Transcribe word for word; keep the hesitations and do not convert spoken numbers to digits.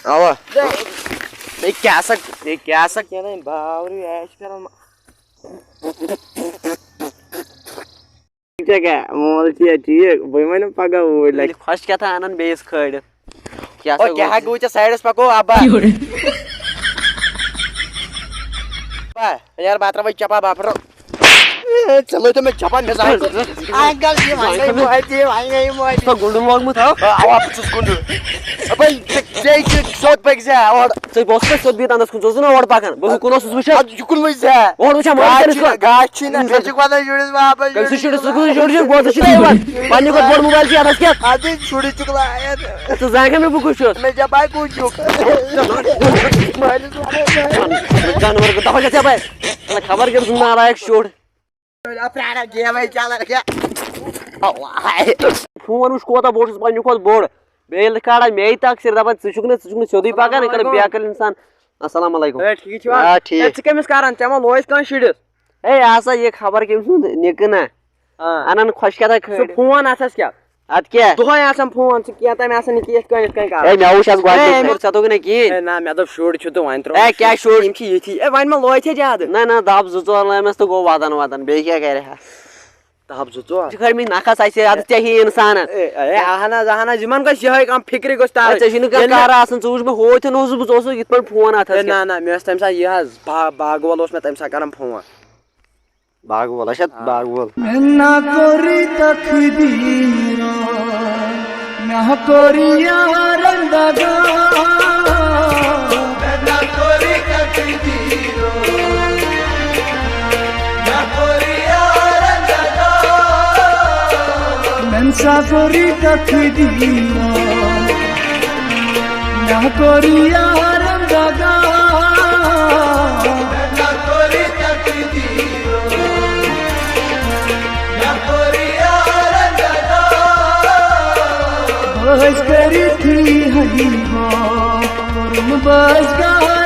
اوا۔ بیٚیہِ کیٛاہ سا، بیٚیہِ کیٛاہ سا کینٛہہ نہٕ، باورٕے آسہِ کران۔ ژےٚ کیٛاہ مول چھُیا ٹھیٖک؟ بہٕ وَنہٕ پگاہ اوٗرۍ لَگہِ۔ ییٚلہِ خۄش کھٮ۪تھ اَنان بیٚیِس کھٲلِتھ۔ کیٛاہ او، سا کیٛاہ گوٚو؟ گوٚو ژےٚ؟ سایڈَس پَکو، اَبا۔ اَبا، یارٕ، بہٕ ہا ترٛاوَے چَپا بَفرٕ۔ ژےٚ لٲج تو مےٚ چَپا، مےٚ زانٛہہ۔ آے گژھ یہِ وۄنۍ گٔے موجی، وۄنۍ گٔے موجی۔ ژٕ گُنٛڈٕ لوگمُت ہا؟ آ، اَوا، بہٕ چھُس گُنٛڈٕ۔ اَپٲرۍ، ژےٚ، ژےٚ، ژٕ سیوٚد پٔکۍ زِ اورٕ۔ ژٕ، بہٕ اوسُس تۄہہِ سیوٚد بِہِتھ اَنٛدَس کُن، ژٕ اوسُس نہ اورٕ پَکان، بہٕ اوسُس کُنُے اوسُس وٕچھان۔ اَدٕ یہِ کُن وٕچھ زِ۔ اورٕ وٕچھان، مگر گاش کٔمِس چھِنہٕ، کُن؟ گاش چھِنہٕ، مےٚ چھِ وَنان شُرِس واپَس کٔمِس چھُ شُرِس، شُرِس کُن، شُرِس کُن، بہٕ اوسُس یہِ وَنان۔ پنٛنہِ کھۄتہٕ بوٚڑ موبایِل چھُ یَتَس کیٛاہ؟ اَدٕ شُرِس چھُکھ لایان۔ ژٕ زانٛہہ کَمہِ بہٕ کُس چھُس؟ مےٚ چھا پَے کُس چھُکھ؟ مٲلِس وَنان۔ جانوَر گوٚو، دَپان چھَس ژےٚ پَے؟ خبر کٔمۍ سُنٛد نالایَک شُر۔ پرٛاران گیمَے چَلان کیٛاہ؟ فون وٕچھ کوتاہ بوٚڑ چھُس، پنٛنہِ کھۄتہٕ بوٚڑ۔ بیٚیہِ ییٚلہِ کھالان مےٚ تہِ اَکھ سِر، دَپان، "ژٕ چھُکھ نہٕ، ژٕ چھُکھ نہٕ سیوٚدُے پَکان، یہِ کَران السلام علیکم۔ بیکٕل اِنسان۔" السلام علیکم۔ ہے، ٹھیٖک چھُوا؟ آ، ٹھیٖک۔ ہے، ژٕ کٔمِس کَران؟ ژےٚ ما لوج کانٛہہ شُرِس؟ ہے، آسا یہِ خبر کٔمۍ سُنٛد نِکہٕ نا۔ آ۔ اَنان خۄش کَتھا سُہ کھٲلِتھ۔ فون اَتھَس کیٛاہ؟ اَدٕ کیٛاہ؟ دۄہَے آسان فون، ژٕ کینٛہہ تام آسان نہٕ کینٛہہ یِتھ کٔنۍ، یِتھ کٔنۍ کَران۔ ہے، مےٚ وٕچھ اَتھ گۄڈٕنیُک ہے، مےٚ ژےٚ دوٚپُکھ نہ کِہیٖنۍ۔ ہے، نہ، مےٚ دوٚپ شُرۍ چھُ تہٕ وۄنۍ ترٛوو ہے، کیٛاہ شُرۍ؟ یِم چھِ ییٚتھی۔ ہے، وۄنۍ ما لوج ژےٚ زیادٕ؟ نہ، نہ، دَب زٕ ژور لٲمٮ۪س تہٕ گوٚو وَدان وَدان، بیٚیہِ کیٛاہ کَرِ ہا؟ دَب زٕ ژور۔ ژےٚ چھِ کھٲلمٕتۍ نَکھَس اَسہِ، اَدٕ ژےٚ ہی اِنسانَس۔ اے، اے، اَہَن حظ، اَہَن حظ، یِمَن گژھِ یِہوٚے کانٛہہ فِکرِ گوٚژھ تَرٕنۍ۔ ہے، ژےٚ چھُے نہٕ کانٛہہ ییٚلہِ نہٕ کَرٕ آسان، ژٕ وٕچھ مےٚ ہوتھَن اوسُس بہٕ، ژٕ اوسُکھ یِتھ پٲٹھۍ فون اَتھَس ہے، کیٚتھ۔ نہ، نہ، مےٚ اوس تَمہِ ساتہٕ یہِ حظ، با-، باغہٕ وول اوس مےٚ تَمہِ ساتہٕ کَران فون۔ باغہٕ وول، اچھا، آ۔ باغہٕ وول۔ مےٚ نا کوٚرُے تقدیٖرو، مےٚ ہا کوٚر یارَن دَگا۔ مےٚ نا کوٚرُے تقدیٖرو، مےٚ کوٚر یارَن دَگا۔ مےٚ نسا کوٚرُے تقدیٖرو، مےٚ کوٚر یارَن دَگا۔ مےٚ کوٚر تقدیٖرو، مےٚ کوٚر یارَن دَگا۔ بہٕ ٲسۍ کٔرِتھ یی حبیٖبا، کوٚرُم بہٕ ٲسۍ گاہ